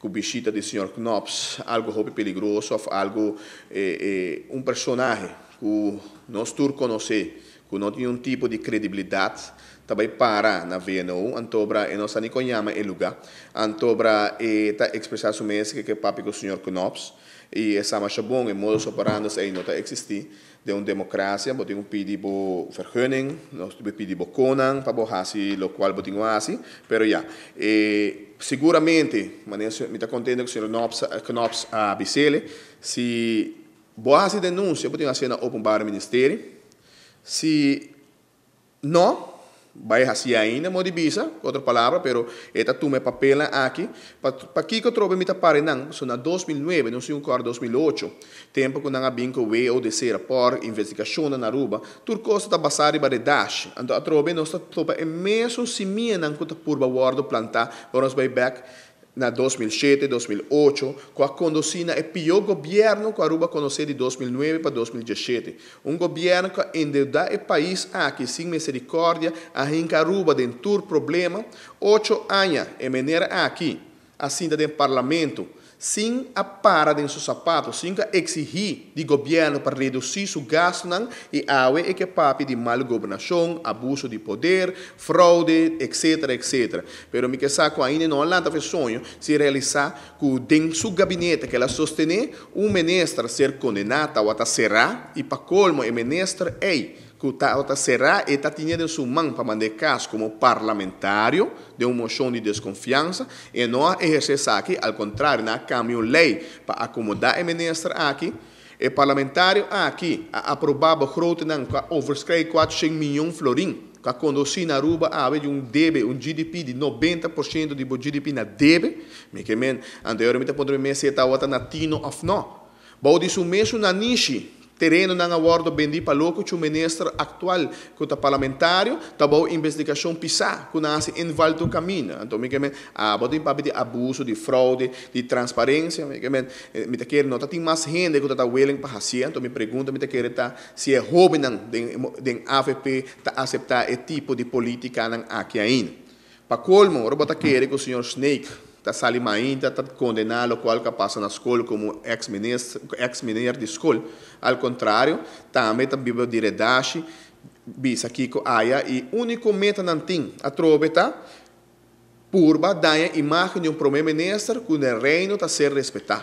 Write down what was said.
Ku bishita di señor Knops, algo hopi peligroso òf algo un personahe ku nos tur konosé ku no tin un tipo di kredibilidat ta bai para na VNO, antobra e no sa ni kon yama e lugá, antobra e ta ekspresá su mes ke ke papia ku señor Knops i e sa masha bon e modus operandos ei no ta eksistí den un demokrasia. Bo tin ku pidi bo vergunning, nos tin ku pidi bo konan pa bo hasi lokual bo tin ku hasi, pero ya, e siguramente manera mi ta kontento ku señor Knops a bis'el, si bo hasi denunsia bo tin ku hasié na Openbare Ministerie, si no bai hasi ainda mo di bisa, ku otro palabra, pero e ta tuma e papelnan aki. Pakiko trobe mi ta para nan? Pasobra na 2009, no sin kòrda, 2008, tempu ku nan a bin ku WODC rapport, investigashonnan na Aruba, tur kos ta basá riba redashi. Anto atrobe nos ta topa e mesun simianan ku ta purba wòrdu plantá ora nos bai bèk na 2007, 2008, ku a kondusí na e pió gobièrnu ku Aruba konosé di 2009 pa 2017. Un gobièrnu ku a endeudá e pais aki sin miserikòrdia, a hinka Aruba den tur problema. 8 aña e mener aki a sinta den parlamento sin a para den su sapato, sin a exigí di gobièrnu pa redusí su gastonan, i awe e ke papia di mal gobernashon, abuso di poder, fraude, etc. Etc. Pero mi ke sa ku ainda no a lanta for di soño si realisá ku den su gabinete ku el a sostené, un minister ser kondená, ta será, i pa kolmo e minister ei ku ta será e ta teniendo den su man pa manda kas komo parlamentario di un moshon di deskonfiansa i no a ehersé esaki. Al kontrario, nan a kambia un lei pa akomodá e minister aki. E parlamentario aki a aprobá begroting ku a overschrijdt 400 mion florin, ku a kondusí na Aruba awe di un debe, un GDP di 90% di GDP na debe. Mi ke men, anteriormente pondré me se ta na tino òf no. Bou di su mesun nanishi, terenonan a wòrdu bendí pa loko ku minister aktual ku ta parlamentario, ta bou investigashon pisá, ku nan a hasi inval tur kaminda. Anto mi ke men, ah, bo tin papia di abuso, di fraude, di transparensia, mi ke men, mi ta kere no ta tin mas hende ku ta willing pa hasi. Anto mi pregunta mi ta kere ta si e hóbennan den AVP ta aseptá e tipo di polítikanan aki ainda. Pa kolmo, ora bo ta kere ku señor Snake ta sali mainta ta kondená lokual ku a pasa na skol komo ex-minister, ex-meneer di skol. Al kontrario, tambe ta biba di redashi, bisa kiko aya i úniko meta nan tin atrobe ta purba daña imágen di un promé minister ku den reino ta ser respetá.